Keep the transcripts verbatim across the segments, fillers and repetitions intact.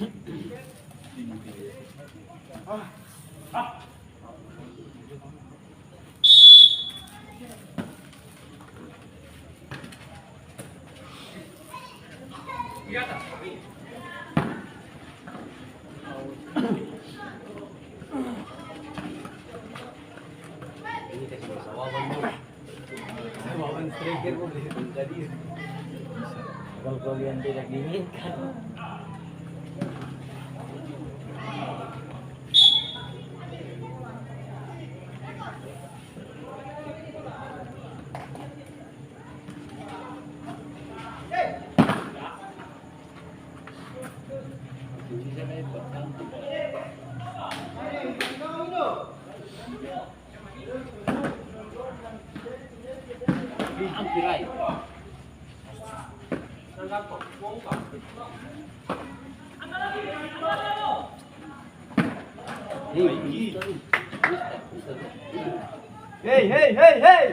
Ini kasih sawawan dulu. Sawawan striker boleh jadi. Kalau kalian tidak diinginkan. Hei, hei, hei, hei!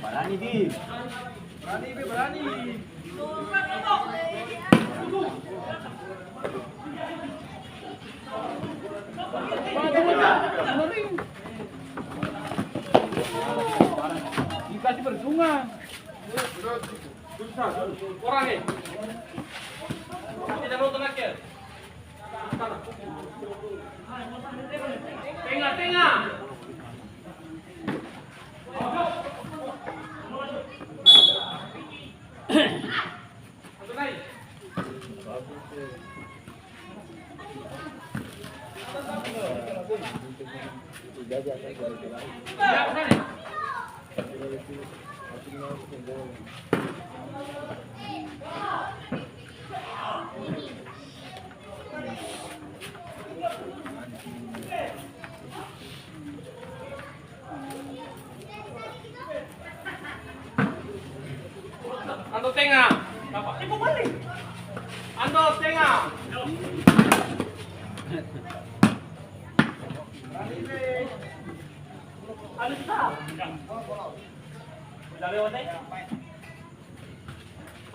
Barani, Bi. Barani, Bi, barani. Dikasih bersungan. Orang, eh. Kasih jalan terakhir. Tenga, tenga. Ando tenga. Ando tenga.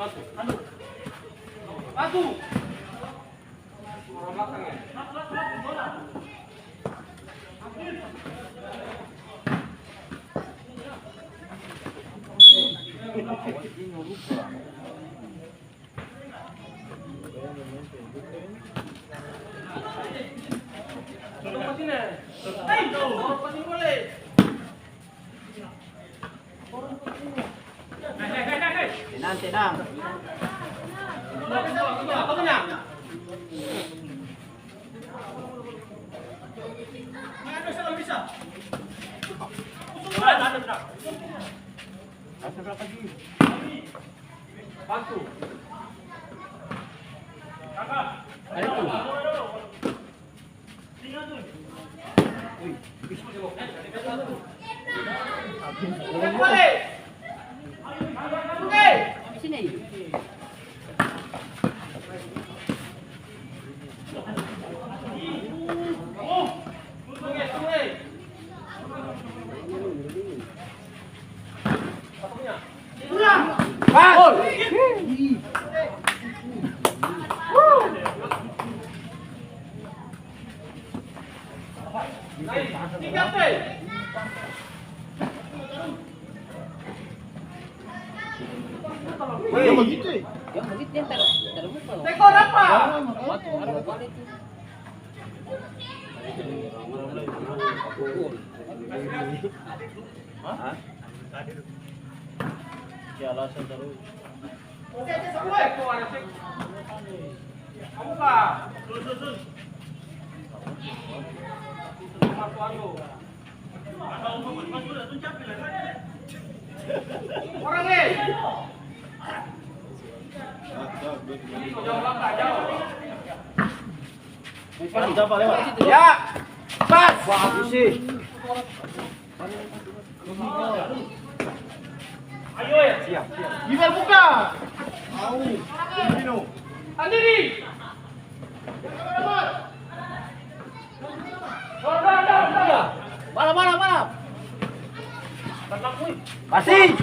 Patu. Patu. Tenang, tenang. Yang begitu, eh. Yang begitu, yang taruh, taruh muka. Teko, apa? Hah? Dia alasan terus. Orang, eh. Ya, pas. Bagus sih. Siap. Gibel buka. Au. Andiri. Malam, malam, malam. Masih.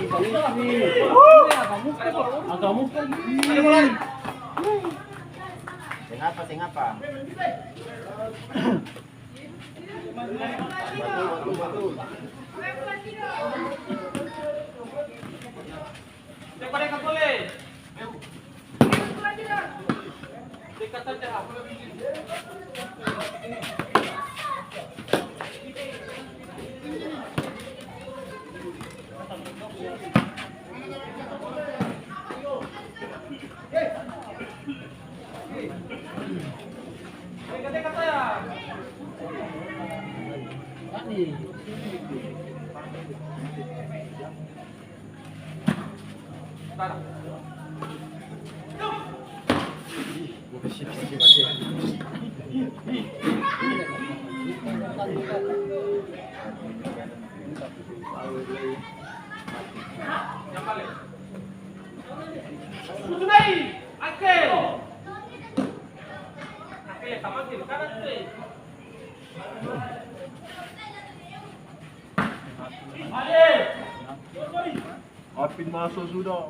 Agak muka. Seng apa, seng apa. Apin maso sudah.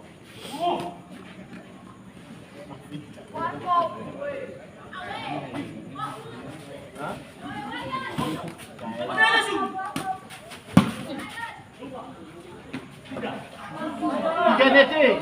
Hah? Tiga detik.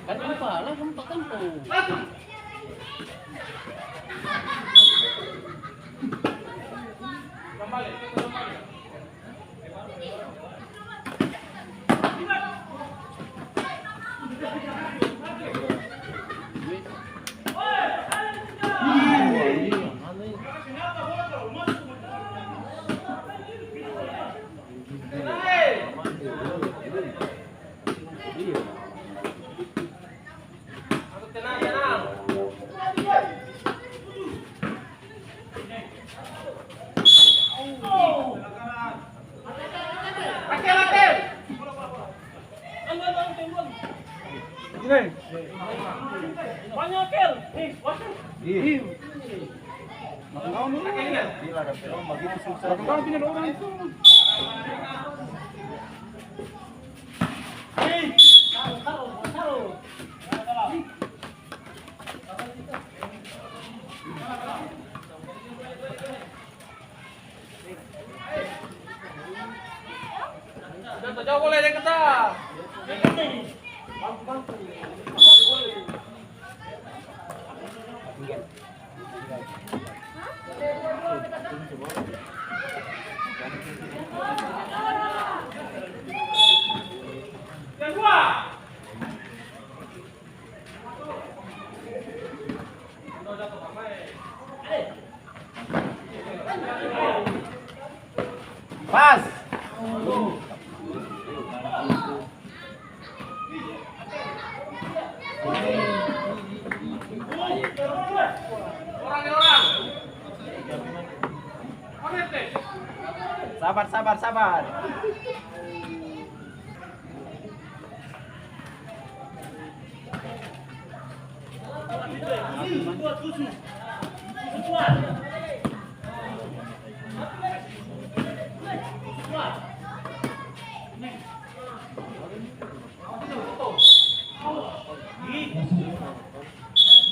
Kan lupa lah, kan lupa kan tuh. Hei. Banyak, Kel. Hei, waduh. Iya. Iya. Makan kawan dulu. Gila, ada film begitu susah. Makan kawan punya orang itu. Hei. Taruh, taruh, taruh. Jauh boleh deng kata. Kedua. Pas. Sabar, sabar, sabar.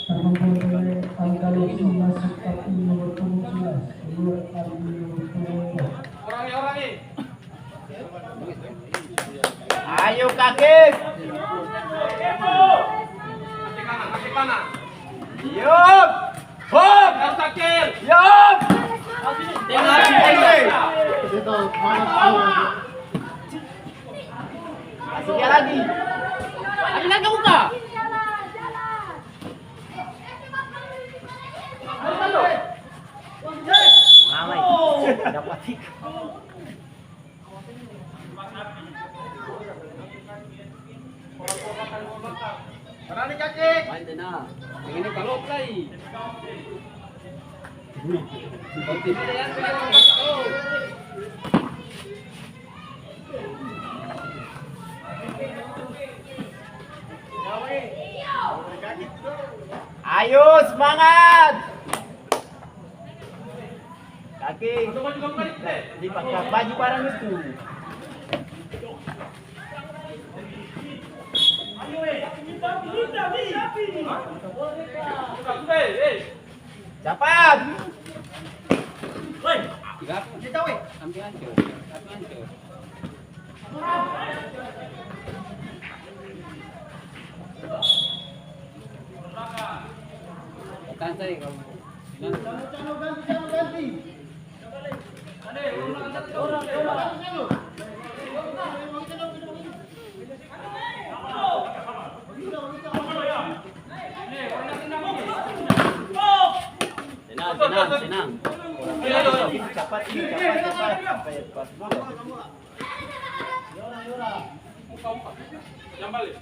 Terbantu oleh Alkalosi masuk kartu nomor punggung sebelas, keluar kartu nomor punggung empat. Ayo, kaki. Yup. Hop. Yup. Kasih dia lagi. Ada lagi buka. Mama itu dapat tiga. Main tenang. Yang ini kalau play. Ayo, semangat! Kaki. Di pakai baju barang itu. Capat. Woi. Tiga. Kita, woi. Ambil hancur. Ambil hancur. Tahan saja kalau. Tenang, tenang, tenang. Capat, capat, capat. Sampai pas bola. Jambale.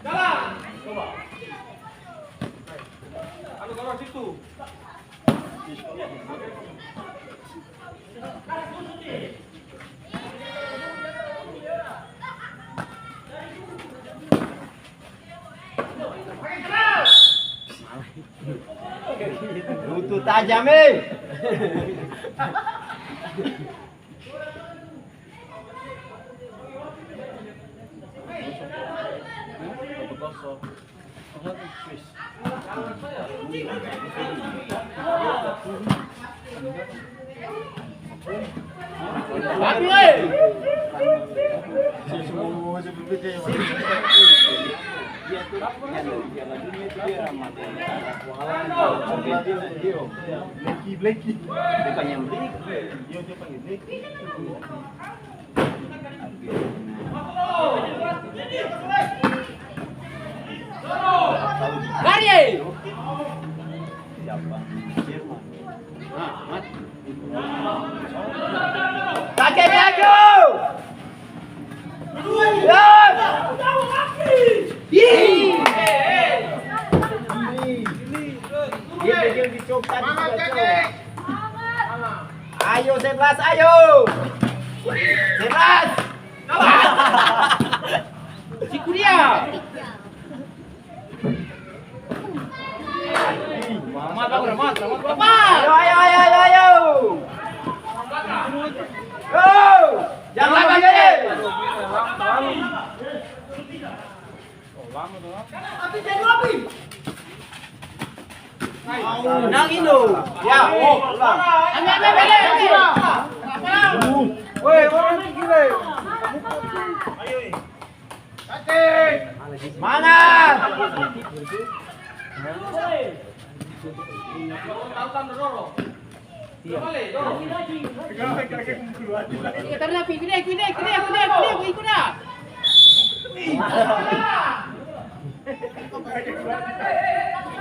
Jalan. Coba. Anu, dorong situ. Butuh tajam, eh. Blacky, Blacky. Bukan yang Blacky. Dia, dia panggil Blacky. Lari, eh! Kaki maju! Ya! Ih! Dia, dia, dia dicopot tadi. Semangat, sudah Kaki! Copot. Ayo, sebelas, ayo. Sebelas. Siku dia. Ayo, ayo, ayo, ayo, ayo. Go. Jangan lama, Gede. Nang Indo. Ya, oh, ulang. Ambil, ambil, ambil, ambil. Woi, orang ni gila. Semangat. Iya. Iya, tapi napi, gede, gede, gede, gede, gede, gede, gede.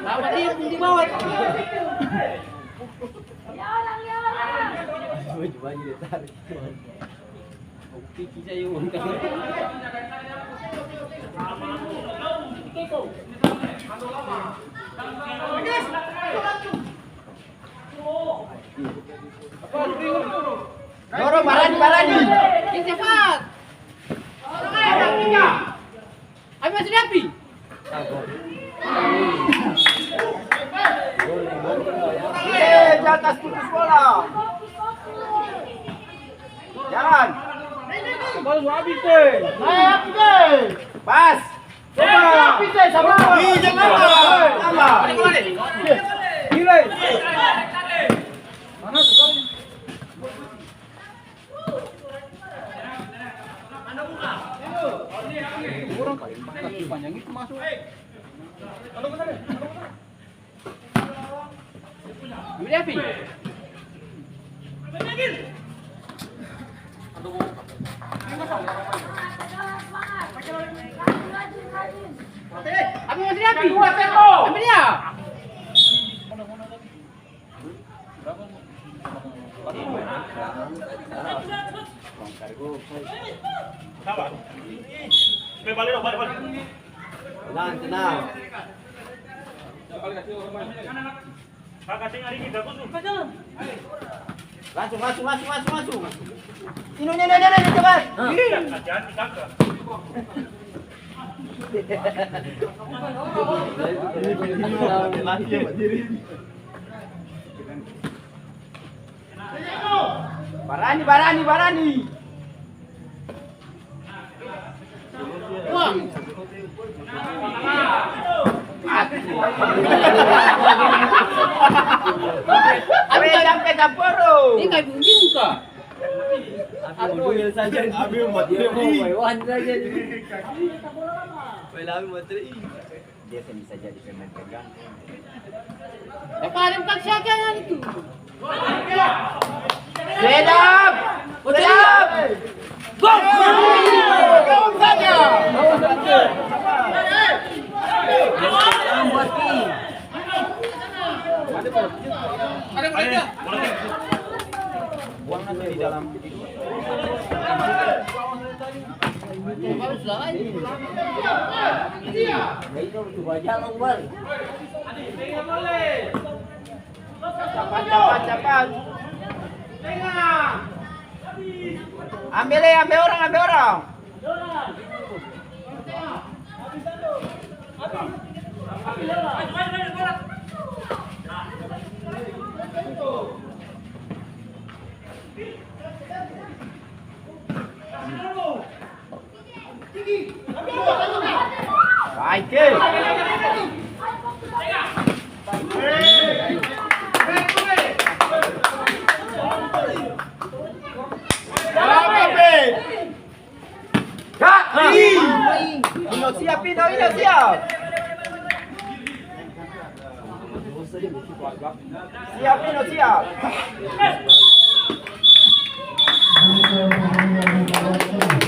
Apa dia pun di bawah? Baju-baju dia tarik. Dorong, barani, barani. Yang cepat. Ayo, masih di api. Eh, di atas putus bola. Jalan. Baru habis, eh. Naik, eh. Pas. Ih, jangan. Tambah. Gila. Mana tuh? Orang paling panjang itu masuk. Ambil api. Ambil masih api. Ambil dia. Tenang, tenang. Langsung, langsung, langsung, langsung, langsung. Ini, ini, ini, ini, ini, cepat. Hati-hati, Kaka. Barani, barani, barani. Weh, sampe campur. Ini kayak bunyi muka. Abi mau duel saja. Abi mau duel. Hewan saja. Weh, Abi mau duel. Dia seng bisa jadi pemain pengganti. Apa ada bukan siapa yang itu? Sedap! Sedap! Gol! Gol saja! Buang aja di dalam. Capat, capat, capat. Ambil, eh, ambil orang, ambil orang. Baik, eh. Ya, ih. Ino siap, Ino, Ino siap. Siap, Ino siap.